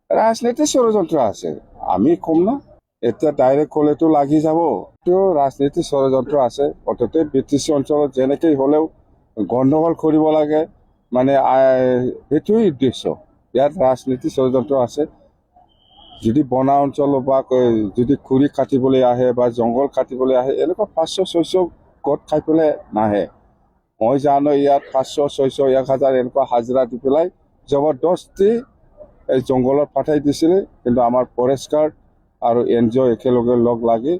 রাজনীতির ষড়যন্ত্র আছে, আমি কম না। এটা ডাইরেক্ট হলে তো লাগি যাব। তো রাজনীতিৰ ষড়যন্ত্র আছে, অন্ততঃ বিটিচি অঞ্চলত যেনেকৈ হলেও গণ্ডগোল কৰিব লাগে, মানে সেইটোৱেই উদ্দেশ্য। ইয়াত ৰাজনীতিৰ ষড়যন্ত্র আছে। যদি বনা অঞ্চল বা যদি খৰি কাটিবলৈ আহে বা জংঘল কাটিবলৈ আহে, এনেকুৱা 500-600 গোট খাই পেলাই নাহে। মই জানো ইয়াত 500-600-1000 এনেকুৱা হাজিৰা দি পেলাই জবৰদস্তি এই জংঘলত পঠাই দিছিলে। কিন্তু আমাৰ ফৰেষ্ট গাৰ্ড আৰু NGO একেলগে লগ লাগি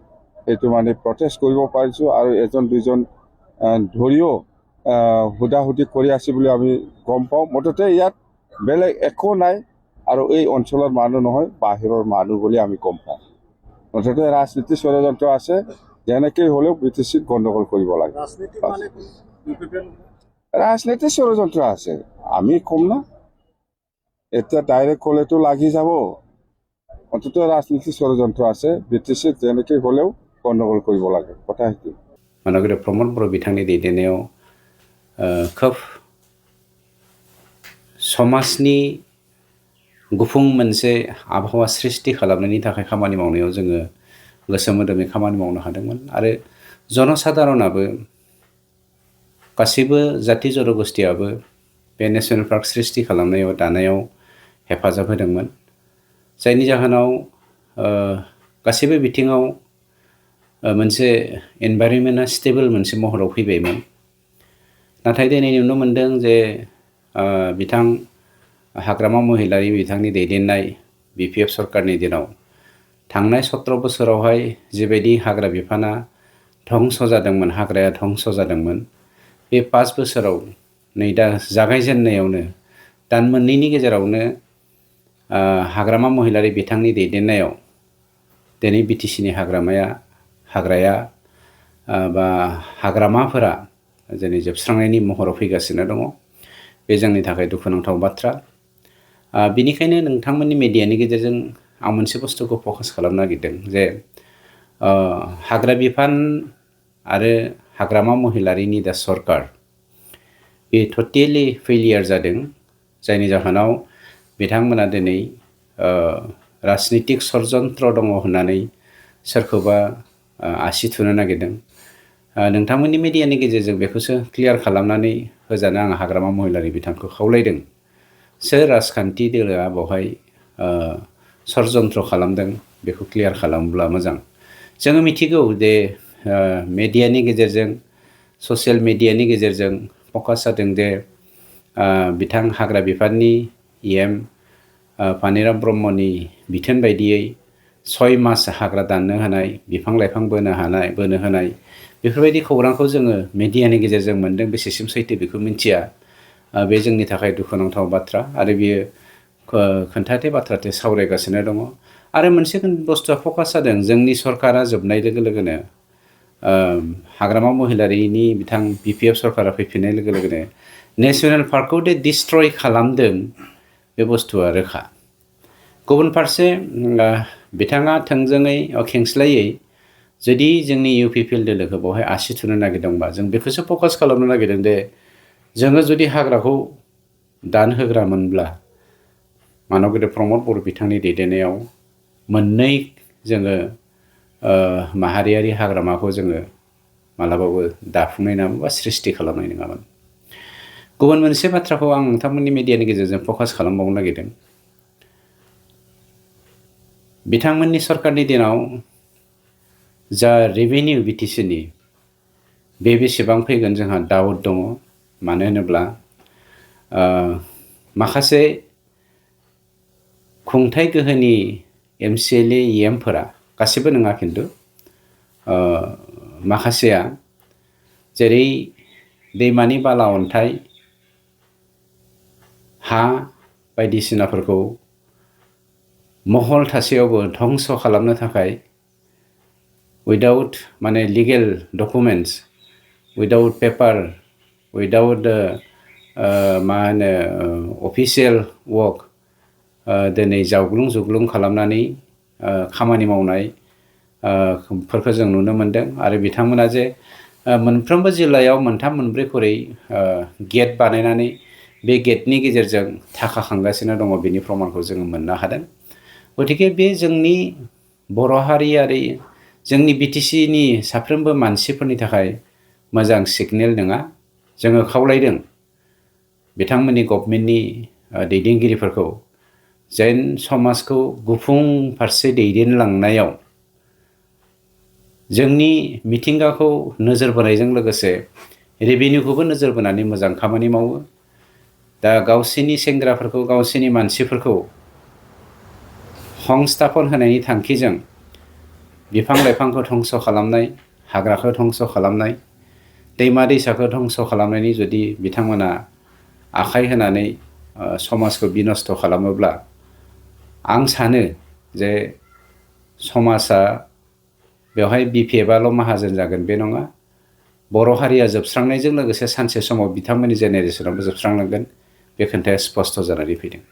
এইটো মানে প্ৰটেষ্ট কৰিব পাৰিছোঁ, আৰু এজন দুজন ধৰিও হুদাহুদি কৰি আছে বুলি আমি গম পাওঁ। মুঠতে ইয়াত বেলেগ একো নাই, আৰু এই অঞ্চলৰ মানুহ নহয়, বাহিৰৰ মানুহ বুলি আমি গম পাওঁ। মুঠতে ৰাজনীতিৰ ষড়যন্ত্ৰ আছে, যেনেকৈ হ'লেও বিটিচিত গণ্ডগোল কৰিব লাগে। ৰাজনীতিৰ ষড়যন্ত্ৰ আছে, আমি কম না। এতিয়া ডাইৰেক্ট হলেতো লাগি যাব। অন্ততঃ ৰাজনীতিৰ ষড়যন্ত্র আছে, বিটিচিত যেনেকৈ হলেও গণ্ডগোল কৰিব লাগে, কথা সেইটো। मानगुरि प्रमद बर' बिथांनि दैदेननायाव खोब समाजनि गुफुं मोनसे आबहावा सृष्टि खालामनायनि थाखाय खामानि मावनायाव जोङो गोसो मोदोमै खामानि मावनो हादोंमोन। आरो जनसाधारणाबो गासैबो जाति जनगोष्ठियाबो बे नेशनेल पार्क सृष्टि खालामनायाव दानायाव हेफाजाब होदोंमोन, जायनि जाहोनाव गासैबो बिथिङाव मोनसे एनभाइरनमेन्टआ स्टेबल मोनसे महराव फैबायमोन। नाथाय दिनै नुनो मोन्दों जे बिथां हाग्रामा महिलारि बिथांनि दैदेननाय BPF सरकारनि दिनाव थांनाय 17 बोसोरावहाय जिबायदि हाग्रा बिफाना धंस जादोंमोन, हाग्राया धंस जादोंमोन, बे 5 बोसोराव नै दा जागायजेननायावनो दान मोननैनि गेजेरावनो हाग्रामा महिलारि बिथांनि दैदेननायाव दिनै BTCनि हाग्राया बा हाग्रामाफोरा दिनै जोबस्रांनायनि महराव फैगासिनो दङ। बे जोंनि थाखाय दुखुनांथाव बाथ्रा। बिनिखायनो नोंथांमोननि मिडियानि गेजेरजों आं मोनसे बुस्थुखौ फकास खालामनो नागिरदों जे हाग्रा बिफान आरो हाग्रामा महिलारिनि दा सरकार बे टटेलि फेलियर जादों, जायनि जाहोनाव बिथांमोना दिनै राजनितिक षड़यन्त्र दङ होननानै सोरखौबा आसि थुनो नागिरदों। नोंथांमोननि मिडियानि गेजेरजों बेखौसो क्लियार खालामनानै होजानो आं हाग्रामा महिलारि बिथांखौ खावलायदों। सोर राजखान्थि दोलोआ बेवहाय षड़यन्त्र खालामदों बेखौ क्लियार खालामोब्ला मोजां। जोङो मिथिगौ जे मिडियानि गेजेरजों, ससियेल मिडियानि गेजेरजों फकास जादों जे बिथां हाग्रा बिफाननि EM पानिराम ब्रह्मनि बिथोन बायदियै 6 मास हाग्रा दाननो होनाय, बिफां लाइफां बोनो होनाय, बेफोरबायदि खौरांखौ जोङो मिडियानि गेजेरजों मोन्दों। बेसेसिम सैथो बेखौ मिथिया। बे जोंनि थाखाय दुखुनांथाव बाथ्रा, आरो बियो खोन्थाथे बाथ्राथे सावरायगासिनो दङ। आरो मोनसे बुस्थुआ फकास जादों, जोंनि सरकारा जोबनाय लोगो लोगोनो हाग्रामा महिलारिनि बिथां BPF सरकारा फैफिननाय लोगो लोगोनो नेशनेल पार्कखौ दे डिस्ट्रय खालामदों, बे बुस्थुआ रोखा। गुबुन फारसे बिथाङा थोंजोङै खेंस्लायै जुदि जोंनि UPPL दोलोखौ बेवहाय आसि थुनो नागिरदोंबा जों बेखौसो फकास खालामनो नागिरदों दे जोङो जुदि हाग्राखौ दानहोग्रामोनब्ला मानगुरि प्रमद बर' बिथांनि दैदेननायाव मोननै जोङो माहारियारि हाग्रामाखौ जोङो मालाबाबो दाफुंनाय नङामोन बा सृष्टि खालामनाय नङामोन। गुबुन मोनसे बाथ्राखौ आं नोंथांमोननि मिडियानि गेजेरजों फकास खालामबावनो नागिरदों। बिथांमोननि सरकारनि दिनाव जा रेभिनिउ BTCनि बे बेसेबां फैगोन जोंहा डाउट दङ। मानो होनोब्ला माखासे खुंथाय गोहोनि MCLA EMफोरा, गासिबो नङा खिन्थु माखासेया, जेरै दैमानि बाला अन्थाइ, हा बायदिसिनाफोरखौ महल थासेयावबो धंस खालामनो थाखाय उइदाउट माने legal documents, without paper, without मा होनो अफिसियेल वर्क दिनै जावग्लुं जुग्लुं खालामनानै खामानि मावनाय फोरखौ जों नुनो मोन्दों। आरो बिथांमोना जे मोनफ्रोमबो जिल्लायाव 3-4 खरै गेट बानायनानै बे गेटनि गेजेरजों थाखा खांगासिनो दङ बेनि प्रमाणखौ जोङो मोननो हादों। गतिके बे जोंनि बर' हारियारि जोंनि बिटिसिनि साफ्रोमबो मानसिफोरनि थाखाय मोजां सिगनेल नङा। जोङो खावलायदों बिथांमोननि गभर्नमेन्टनि दैदेनगिरिफोरखौ जेन समाजखौ गुफुं फारसे दैदेनलांनायाव जोंनि मिथिंगाखौ नोजोर बोनायजों लोगोसे रेभिनिउखौबो नोजोर बोनानै मोजां खामानि मावो। दा गावसिनि सेंग्राफोरखौ गावसिनि मानसिफोरखौ संस्थापन होनायनि थांखिजों बिफां लाइफांखौ धंस' खालामनाय, हाग्राखौ धंस' खालामनाय, दैमा दैसाखौ धंस' खालामनायनि जुदि बिथांमोना आखाइ होनानै समाजखौ बिनस्थ' खालामोब्ला आं सानो जे समाजा बेवहाय बिपिएफआल' माहाजोन जागोन बे नङा। बर' हारिया जोबस्रांनायजों लोगोसे सानसे समाव बिथांमोननि जेनेरेसनाबो जोबस्रांलांगोन। बे खोथाया स्पस्त' जानानै फैदों।